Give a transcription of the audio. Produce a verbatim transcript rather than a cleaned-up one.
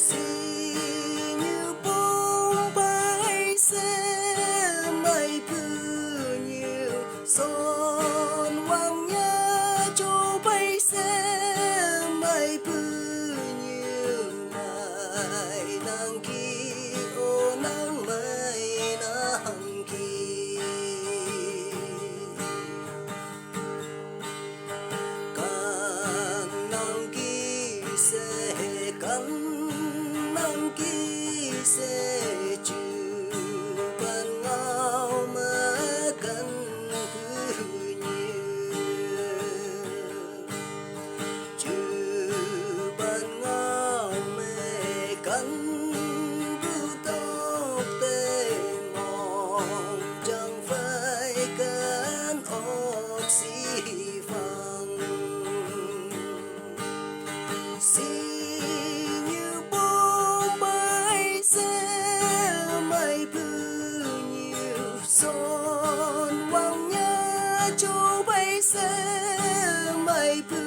Sing ñu pong pai se mai pu ñu son wang ña cho pai se mai pu ñu mai nang ki o nang mai nang ki. Kan nang ki se, kan nang ki se, chu ban ngau ma kan pu ñu. Chu ban ngau me kan bu tok te mong, chang fai kan ok si fang. Sing ñu pong pai se mai pu ñu son wang ña cho pai se mai pu